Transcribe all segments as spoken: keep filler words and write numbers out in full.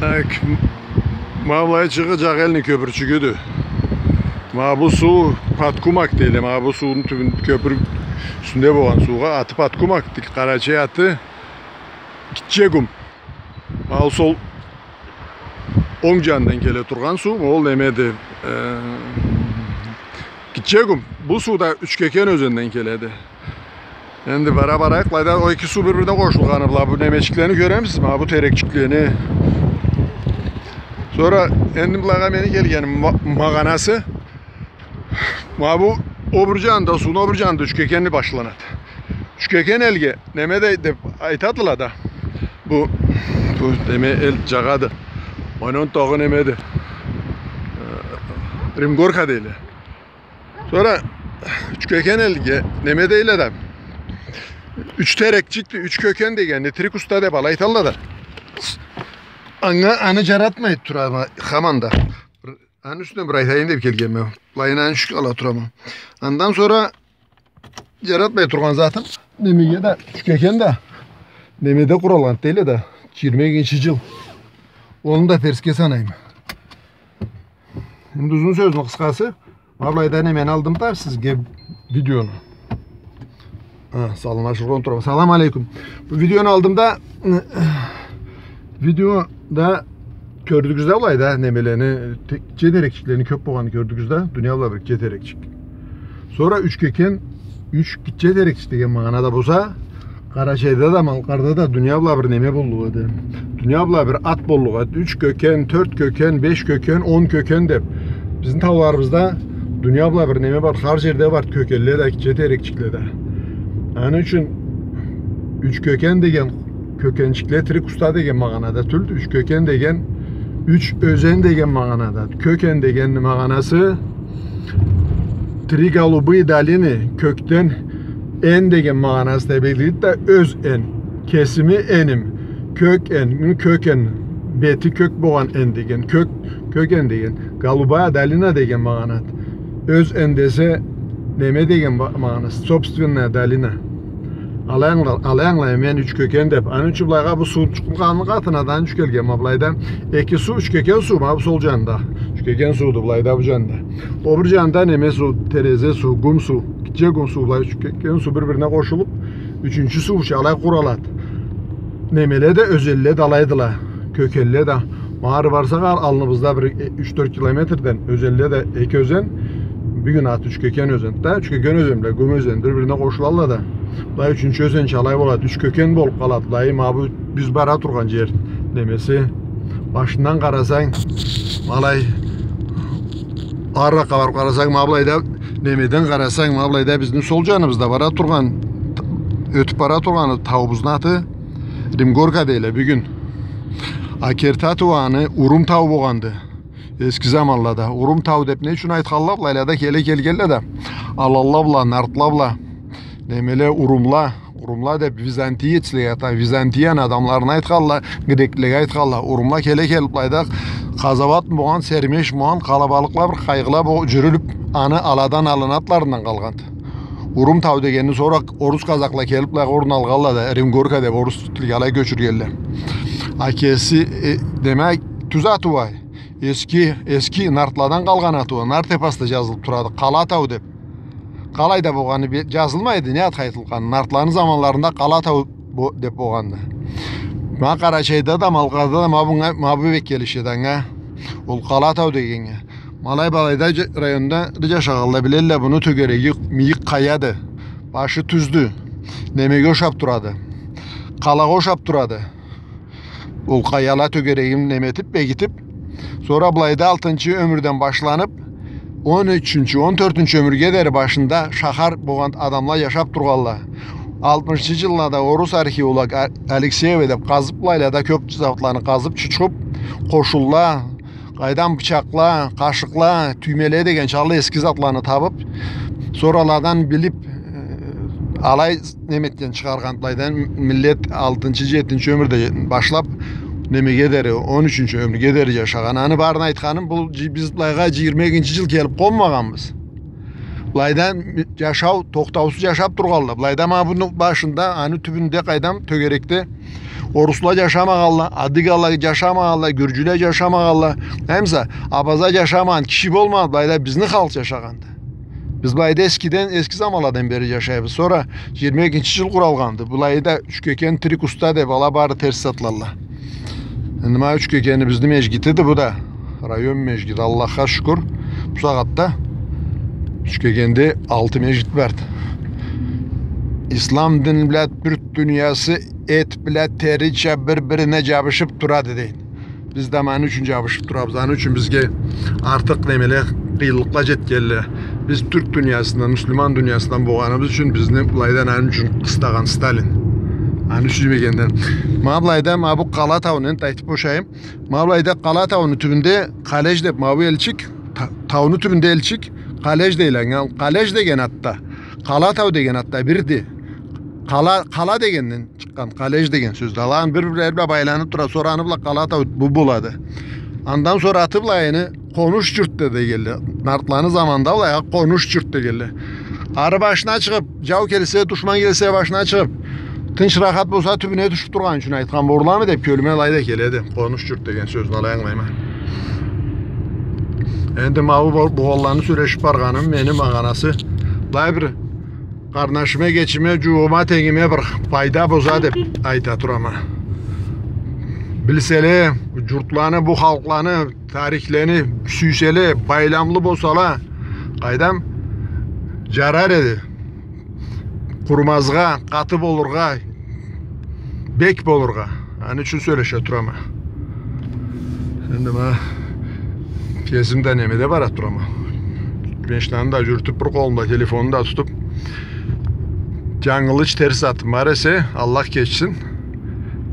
Так, ма былай чыгъы Джагъелни кёпюрчюгюдю. Ма бу суу Паткумак дейле. Ма бу сууну тюбюн, кёпюр юсюнде болгъан суугъа аты Паткумак, Къарачай аты Гитчегум. Ма ол сол онг джандан келе тургъан суу, ол немеди, э, Гитчегум. Бу суу да Ючкёкен ёзенден келеди. Энди бара барайыкъ, былайда ол эки суу бир-бирине къошулгъаны бла. Бу немечиклени кёремисиз? Ма бу терекчиклени. Сора энди былайгъа мени келгеними ма-, магъанасы. Ма бу о бир джанында, сууну о бир джанында Ючкёкенни башланады. Ючкёкен элге неме дей-, деп айтадыла да. Бу, бу неме эл Джагъады. Онон тагъы немеди? Э, Римгорка дейле. Сора Ючкёкен элге неме дейле да. Юч терекчикди, юч кёкен дегенни, три куста деп алай айталла да. Анга, аны джаратмай турама хаманда. Аны юсюнден бир айтайым деп келгенме. Былайына аны ючюн ала турама. Андан сора джаратмай тургъан затым немеге да, Ючкёкен да немеде къуралгъан дейле да, джыйырма экинчи джыл. Ону да терсге санайма. Энди узун сёзню къысхасы, ма былайда немени алдым да сизге видеону. Ха, саламлашыргъа унутурама. Салам алейкум. Бу видеону алдым да, видеода кёрдюгюз да былайда немелени, те-, гитче терекчиклени кёп болгъанын кёрдюгюз да, дуния бла бир гитче терекчик. Сора Ючкёкен, юч гитче терекчик деген магъанада болса, Къарачайда да, Малкъарда да дуния бла бир неме боллукъ эди. Дуния бла бир ат боллукъ эди. Юч кёкен, тёрт кёкен, беш кёкен, он кёкен деп. Бизни тауларыбызда дуния бла бир неме бар, хар джерде бар, кёкенле да, гитче терекчикле да. Аны ючюн юч кёкен деген, кёкенчикле, три куста деген магъанада тюлдю. Юч кёкен деген, юч ёзен деген магъанада. Кёкен деген магъанасы три голубые долины, кёкден эн деген магъанасы да белгилейди да, ёз эн, кесими эним, кёк эн, муну кёк эн, бети кёк болгъан эн деген, кёк, кёк эн деген, голубая долина деген магъанады. Ёз эн десе, неме деген ма-, магъанасы, собственная долина. Алай англа-, алай ангылайма мен юч кёкен деп. Аны ючюн былайгъа бу суу чукъургъанны къатына да аны ючюн келгенме былайда. Эки суу, Ючкёкен суу, ма бу сол джанында. Ючкёкен сууду былайда бу джанында. О бир джанында неме суу, Терезе суу, Гум суу, Гитче Гум суу, былай Ючкёкен суу бир-бирине къошулуп, ючюнчю суу ючюн алай къуралады. Немеле да, ёзенле да алайдыла. Кёкенле да. Ма ары барсакъ, ал-, аллыбызда бир, э, юч-тёрт километрден ёзенле да, эки ёзен, бюгюн аты Ючкёкен ёзен да, Ючкёкен ёзен бла Гум ёзен бир-бирине къошулалла да. Былай ючюнчю ёзенча алай болады, Ючкёкен болуп къалады. Былай ма бу биз бара тургъан джер немеси. Башындан къарасанг, ма алай, арыракъгъа барып къарасанг, ма былайда немеден къарасанг, ма былайда бизни сол джаныбызда бара тургъан, ётюп бара тургъан тауубузну аты Римгорка дейле бюгюн. А керти аты уа аны Урум тау болгъанды. Эски заманлада. Урум тау деп не ючюн айтханла, былайлада келе келгенле да, аланла бла, нартла бла, немеле, урумла, урумла деп византиецлеге айта, Византияны адамларына айтханла, греклеге айтханла. Урумла келе келип былайда къазауат болгъан, сермеш болгъан, къалабалыкъла бир къайгъыла бо-, джюрюлюп, аны аладан аланы атларындан къалгъанды. Урум тау дегенни сора орус казакла келип былайгъа орун алгъанла да, Римгорка деп орус тилге алай кёчюргенле. А кеси, э, демек, тюз аты уа. Эски, эски нартладан къалгъан аты уа. Нарт эпосда джазылып турады. Къала тау деп. Къалайда болгъаны бе-, джазылмайды, не атха айтылгъаны. Нартланы заманларында Къала тау бо-, деп болгъанды. Ма Къарачайда да, Малкъарда да ма бунга, ма бу бек келишеди анга. Ол Къала тау дегеннге. Ма алай былайда джа-, районда да джашагъанла билелле, буну тёгереги мийик къаяды. Башы тюздю. Немеге ошап турады. Къалагъа ошап турады. Ол къаяла тёгерегин неметип, бегитип, сора былайда алтынчы ёмюрден башланып, он ючюнчю, он тёртюнчю ёмюрге дери башында шахар болгъан, адамла джашап тургъанла. Алтмышынчы джыллада орус археолог А-, Алексеева деп къазып, былайлада кёп затланы къазып, чучхуп, къошунла, къайдан бычакъла, къашыкъла, тюймеле деген чаллы эски затланы табып, сора аладан билип, э, алай неметген чыгъаргъан былайдан миллет алтынчы, джетинчи ёмюрде башлап, немеге дери, он ючюнчю ёмюрге дери джашагъан. Аны барын айтханым, бу джи-, биз былайгъа джыйырма экинчи джыл келип къонмагъанбыз. Былайда джашау, тохтаусуз джашап тургъанла. Былайда ма буну башында, аны тюбюнде, къайдам, тёгерекде Орусла джашамагъанла, адыгала джашамагъанла, гюрджюле джашамагъанла, эмса абаза джашамагъан киши болмагъан, былайда бизни халкъ джашагъанды. Биз былайда эскиден, эски заманладан бери джашайбыз. Сора джыйырма экинчи джыл къуралгъанды. Былайда Учкекен тирик уста деб, ала бары терс затлалла. Энди ма Учкекенибизни межгитиди бу да. Район межгити, Аллахха шукур. Бу сагъатда Учкекенде алты межгит барды. Ислам дин бла тюрк дуниясы эт бла терича бир-бирине джабышыб турады дейди. Биз да ма аны ючюн джабышыб турабыз. Аны ючюн бизге артыкъ немеле, къыйынлыкъла джетгенле. Биз тюрк дуниясындан, муслиман дуниясындан болгъаныбыз ючюн бизни былайдан аны ючюн къыстагъан Сталин. Аны ючюн дегенден. Ма былайда, ма бу Къала тауну энди айтыб бошайым. Ма былайда Къала тауну тюбюнде Къалеж деб, ма бу элчик, та-, тауну тюбюнде элчик, Къалеж дейле анга. Къалеж деген ат да, Къала тау деген ат да бирди. Къала, къала дегенден чыкъгъан, Къалеж деген сёз да. Аланы бир-бирлери бла байланыб тура, сора аны бла Къала тау бу болады. Андан сора аты былайыны Къонуш джурт да дегенле. Нартланы заманында былайгъа Къонуш джурт дегенле. Ары башына чыгъыб, джау келсе, душман келсе, башына чыгъыб, тынч, рахат болса, тюбюне тюшюб тургъаны ючюн айтхан болурламы деб, кёлюме алай да келеди. Къонуш джурт деген сёзню алай ангылайма. Энди ма бу бу-, болгъанланы сёлешиб баргъаным, мени магъанасы былай бир къарнашыма, кечиме, джууугъума, тенгиме бир пайда болса деб айта турама. Билселе, джуртланы, бу халкъланы, тарихлени сюйселе, байламлы болсала, къайдам, джарар эди. Къурумазгъа, къаты болургъа, бек болургъа. Аны ючюн сёлеше турама. Энди ма кесим да немеде бара турама. Машинаны да джюрютюб, бир къолумда телефонну да тутуб, джангылыч, терс затым бар эсе, Аллах кечсин.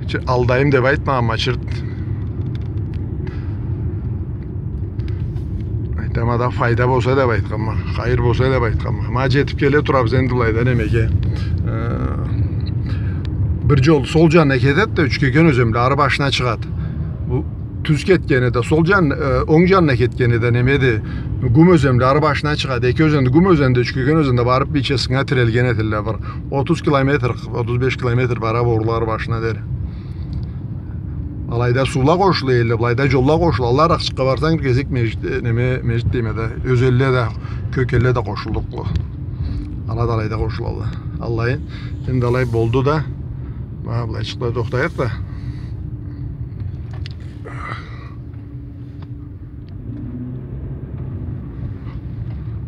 Че, алдайым деб айтмагъанма, чырт. Айтама да, файда болса деб айтханма, хайыр болса деб айтханма. Ма джетиб келе турабыз энди былайда немеге. Э, бир джол сол джанына кетеди да, Учкекен ёзен бла ары башына чыгъады. Бу тюз кетгени да сол джан, э, онг джанына кетгени да немеди. Гум ёзен бла ары башына чыгъады. Эки ёзенди, Гум ёзен да, Учкекен ёзен да барыб бийчесине тирелген этелле бир. Отуз километр, отуз беш километр бара болурла ары башына дери. Алайда суула къошула элле, былайда джолла къошула. Алай аракъчыкъгъа барсанг, бир кесек межгит, э, неме, межгит дейме да, ёзенле да, кёкенле да къошуллукъла. Ала да алайда къошулалла. Аллай, энди алай болду да. Ма былайчыкъда тохтайыкъ да.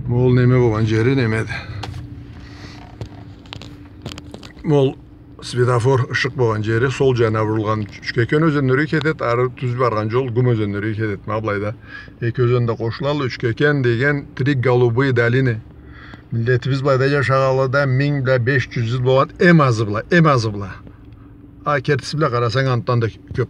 Ма ол неме болгъан джери немеди? Ма ол светофор ышыкъ болгъан джери сол джанына бурулгъан. Учкекен ёзен ёрге кетеди, ары тюз баргъан джол Гум ёзен ёрге кетеди. Ма былайда эки ёзен да къошулалла, Учкекен деген три голубые долины. Миллетибиз былайда джашагъанлы да минг бла беш джюз джыл болгъан, эм азы бла, эм азы бла. А кертиси бла къарасанг, андан да кёб.